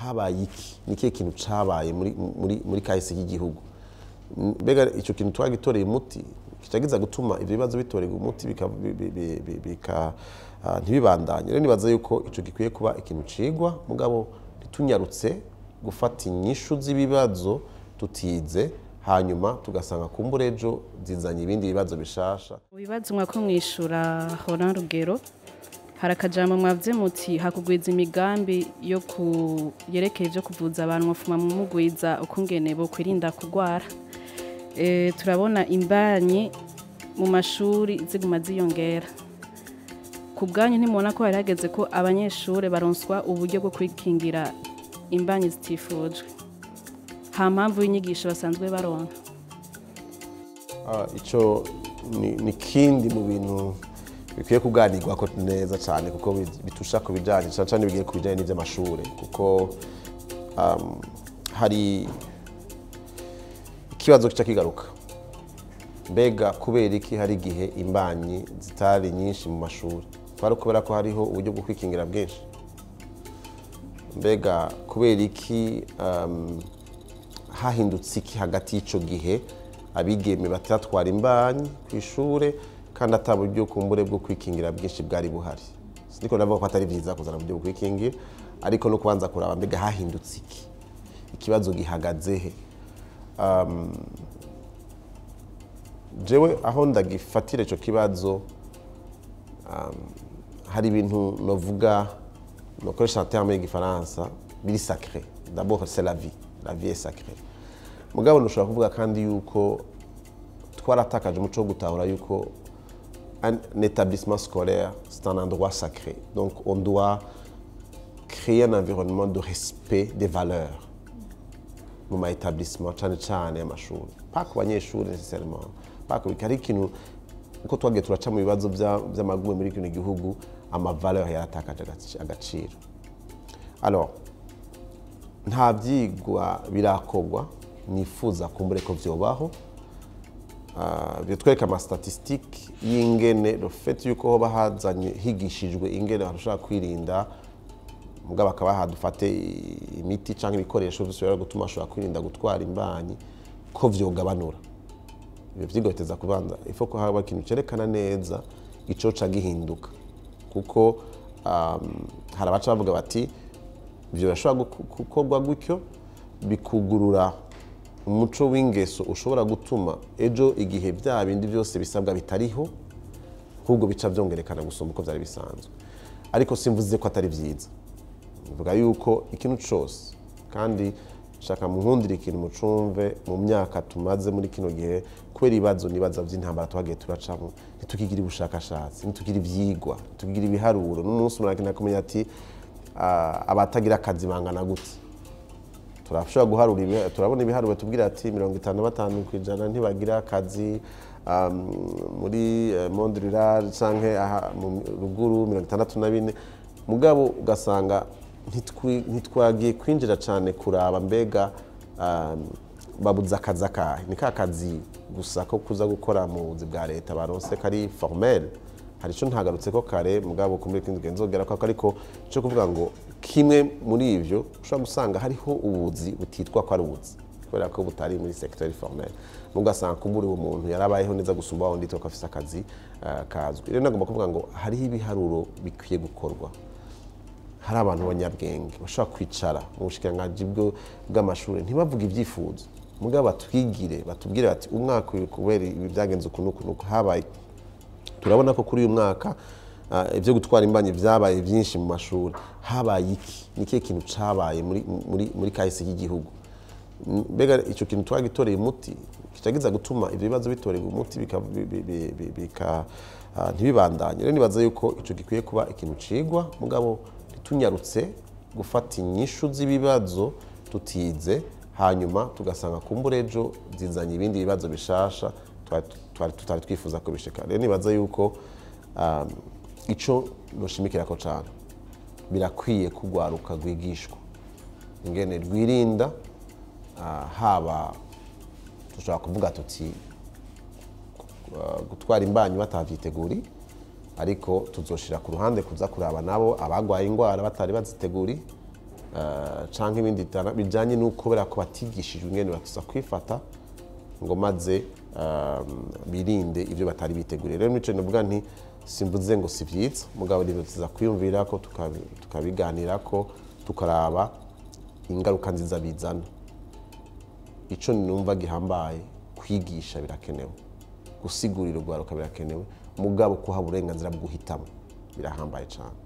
Habaye iki? Ni ikihe kintu cabaye muri kahise k'igihugu? Mbega ico kintu twagitoreye umuti, kicagiza gutuma ivyo bibazo bitorerwa umuti, bika ntibibandanye? Rero nibaza yuko ico gikwiye kuba ikintu cigwa, mugabo ntitunyarutse gufata inyishu z'ibibazo tutize, hanyuma tugasanga kumbura ejo zizanye ibindi bibazo bishasha. Mu bibazo mwako mwishura Roland Rugero, hari akajambo mwavuze muti hakugwiza imigambi yo ku yerekeye ivyo kuvuza abantu, mufuma mumugwiza ukungene bo kwirinda kugwara. Turabona imbanyi mu mashuri ziguma ziyongera. Ku bwanyu, ntimubona ko hari hageze ko abanyeshuri baronswa uburyo bwo kwikingira imbanyi zitifujwe, nta mpamvu y'inyigisho basanzwe baronka? Ico ni kindi mu bintu bikwiye kuganirwako neza cyane, kuko bitusha ku bijanye, cyane cyane bigiye ku bijanye n'ivy'amashure, kuko hari ikibazo kica kigaruka: mbega kubera iki hari igihe imbanyi zitari nyinshi mu mashuri? Kwari kubera ko hariho uburyo bwo kwikingira bwinshi? Mbega kubera iki hahindutse iki hagati y'ico gihe abigeme batatwara imbanyi ku ishure kandi ata buryo kumbure bwo kwikingira bwinshi bwari buhari? Siniko ndavuga ko atari vyiza kuzana uburyo bwo kwikingira, ariko no kubanza kuraba mbega hahindutse iki, ikibazo gihagaze he. Jewe aho ndagifatira ico kibazo, hari ibintu novuga, nokoresha terme y'igifaransa, biri sacré. D'abord, c'est la vie, la vie est sacrée. Mugabo ntushobora kuvuga kandi yuko twaratakaje umuco wo gutahura yuko un établissement scolaire, c'est un endroit sacré. Donc on doit créer un environnement de respect des valeurs mu ma établissement, cyane cyane y'amashuri, pas ku banyeshuri nécessairement, pas ku hari ikintu uko twagiye turaca mu bibazo vy'amagume muri kino gihugu, ama valeur yaratakaje agaciro. Alors, nta vyigwa birakorwa, nifuza kumbure ko vyobaho, bitwereka ama statistique y'ingene le fait yuko hoba hazanye higishijwe ingene abantu bashobora kwirinda, mugabo akaba hadufate imiti cyangwa ibikoresho byose bishobora gutuma ashobora kwirinda gutwara imbanyi, ko vyogabanura. Ibyo vyigwa biteza kubanza, ifo ko haba ikintu cerekana neza ico ca gihinduka, kuko hari abaca bavuga bati ivyo birashobora gukorwa gutyo, bikugurura umuco w'ingeso ushobora gutuma ejo igihe bya bindi byose bisabwa bitariho, ahubwo bica byongerekana gusumba uko byari bisanzwe. Ariko simvuze ko atari byiza, mvuga yuko ikintu cyose, kandi shaka munkundire ikintu mucumve, mu myaka tumaze muri kino gihe, kubera ibibazo nibaza by'intambara twagiye turacamo, ntitukigira ubushakashatsi, ntitugira ivyigwa, ntitukigira ibiharuro. N'umunsi umuntu arakenera kumenya ati abatagira akazi bangana gute. Turashobora guharura, turabona ibiharuro tubwira ati 55% ntibagira akazi muri monde rural canke aha mu ruguru 64, mugabo ugasanga ntitwagiye kwinjira cyane kuraba mbega babuze akazi akahe. Ni ka kazi gusa ko kuza gukora mu buzi bwa leta baronse kari formel? Hari ico ntagarutse ko kare, mugabo kumuri kindi nzogera ko, ariko cyo kuvuga ngo kimwe muri ivyo ushobora gusanga hariho ubuzi butitwa ko ari ubuzi kubera ko butari muri secteur formel, mugasanga kumbura uwo muntu yarabayeho neza gusumba wundi ko afise akazi kazwi. Rero nagomba kuvuga ngo hariho ibiharuro bikwiye gukorwa, hari abantu b'abanyabwenge bashobora kwicara mu bushikiranganji bw'amashuri, ntibavuge ibyifuzo, mugabo batwigire, batubwire bati umwaka uyu kubera ibi byagenze uku n'uku n'uku, habaye, turabona ko kuri uyu mwaka ibyo gutwara imbanyi byabaye byinshi mu mashuri. Habaye iki? Ni ikihe kintu cabaye muri kahise k'igihugu? Mbega ico kintu twagitoreye umuti, kicagiza gutuma ivyo bibazo bitorerwa umuti, bika ntibibandanye? Rero nibaza yuko ico gikwiye kuba ikintu cigwa, mugabo ntitunyarutse gufata inyishu z'ibibazo tutize, hanyuma tugasanga kumbura ejo zizanye ibindi bibazo bishasha twari tutari twifuza kubishika. Rero nibaza yuko ico noshimikirako cane, birakwiye kugwaruka rwigishwa ingene rwirinda, haba dushobora kuvuga tuti gutwara imbanyi batavyiteguri, ariko tuzoshira ku ruhande kuza kuraba nabo abagwaye ingwara batari baziteguri. canke ibindi bijanye n'uko kubera ko batigishijwe ingene batuza kwifata ngo maze birinde ibyo batari biteguriye. Rero nico novuga nti simvuze ngo si vyiza, mugabo rero tuza kwiyumvira ko tukabiganira ko tukaraba ingaruka nziza bizana. Ico numva gihambaye, kwigisha birakenewe, gusigurira urwaruka birakenewe, mugabo kuha uburenganzira bwo guhitamo birahambaye cyane.